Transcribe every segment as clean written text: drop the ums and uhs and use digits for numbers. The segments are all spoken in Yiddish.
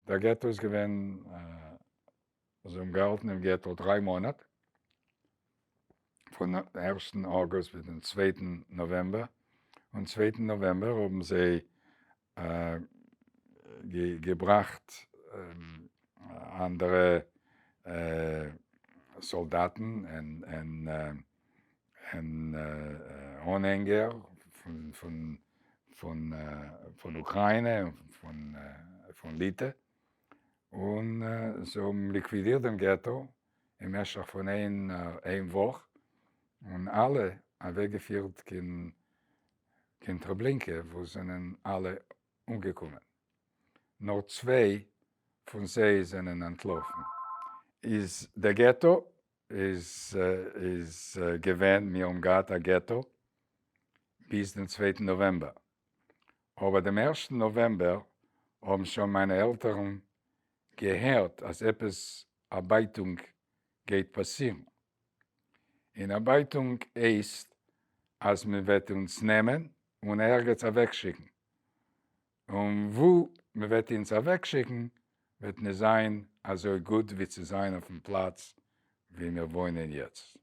דער געטא איז געווען, זיי האבן געהאלטן דעם געטא 3 מאנאט, פון ערשטן אוגוסט ביז דעם צווייטן נאוועמבער, און צווייטן נאוועמבער האבן זיי געבראכט אנדערע סאלדאטן און אנהענגער פון אוקריינע און פון ליטע, און זיי האבן ליקווידירט דעם געטא אין משך פון איין וואך, און אלע אוועקגעפירט קיין טרעבלינקע, וואו זענען אלע אומגעקומען. נאר צוויי פון זיי זענען אנטלאפן. איז דער געטא איז געווען, מיר האבן געהאט א געטא ביז דעם צווייטן נאוועמבער, אבער דעם ערשטן נאוועמבער האבן שוין מיינע עלטערן געהערט אז עפעס א בייטונג גייט פאסירן. און א בייטונג הייסט אז מען וועט אונז נעמען און ערגעץ אוועקשיקן, און וואו מען וועט אונז אוועקשיקן וועט נישט זיין אזוי גוט ווי צו זיין אויפן פלאץ ווי מיר וואוינען יעצט.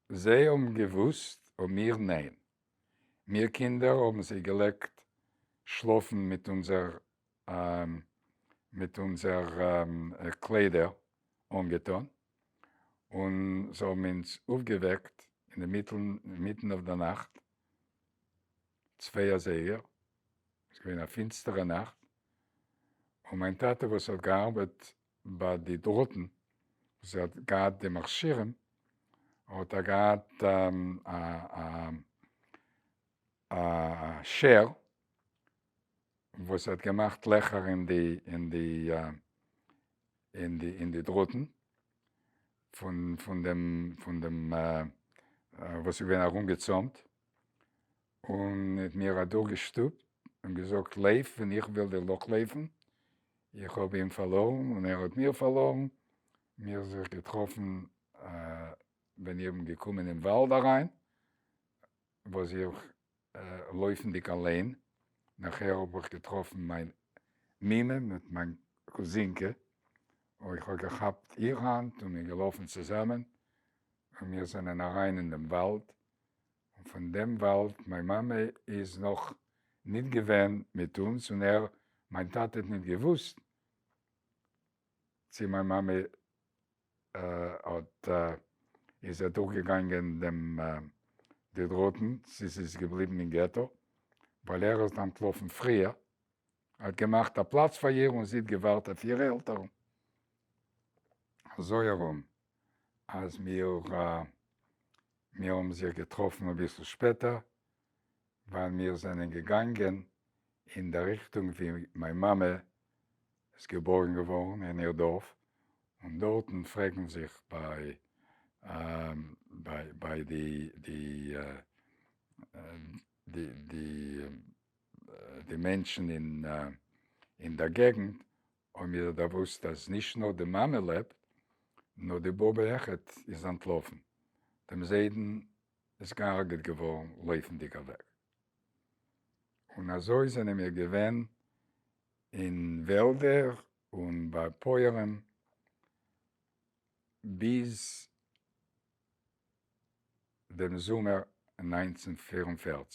זיי האבן געוואוסט און מיר ניין. מיר קינדער האבן זיי געלעגט שלאפן מיט אונזער קליידער אנגעטון, און זיי האבן אונז אויפגעוועקט אינמיטן אויף דער נאכט, 2 אזייגער, עס איז געווען א פינסטערע נאכט, און מיין טאטע וואס האט געארבעט ביי די דראטן, וואס ער האט געהאט די מכשירים, האט ער געהאט א שער וואס האט געמאכט לעכער אין די דראטן פון דעם וואס איז געווען ארומגעצוימט, און האט מיר אדורכגעשטופט און געזאגט: לויף און איך וויל דיר נאכלויפן. איך האב אים פארלארן און ער האט מיר פארלארן. מיר זיך געטראפן ווען איך בין געקומען אין וואלד אריין, וואס איך לויפנדיג אליין, נאכער האב איך געטראפן מיין מומע מיט מיין קוזינקע, און איך האב געכאפט איר האנט און מיר געלאפן צוזאמען, און מיר זענען אריין אין דעם וואלד, און פון דעם וואלד, מיין מאמע איז נאך ניט געווען מיט אונז, און ער, מיין טאטע, האט ניט געוואוסט צי מיין מאמע האט איז אדורכגעגאנגען די דראטן, צי זי איז געבליבן אין געטא, ווייל ער איז אנטלאפן פריער, האט געמאכט א פלאץ פאר איר און זי האט געווארט אויף אירע עלטערן. אזוי ארום אז מיר האבן זיך געטראפן אביסל שפעטער, ווייל מיר זענען געגאנגען אין דער ריכטונג ווי מיין מאמע איז געבוירן געווארן אין איר דארף, און דארטן פרעגן זיך ביי די מענטשן אין דער געגנט, האבן מיר דערוואוסט אז נישט נאר די מאמע לעבט, נאר די באבע אויכעט איז אנטלאפן. דעם זיידן איז געהרגעט געווארן לויפנדיג אוועק. און אזוי זענען מיר געווען אין וועלדער און ביי פויערן ביז דעם זומער 1944.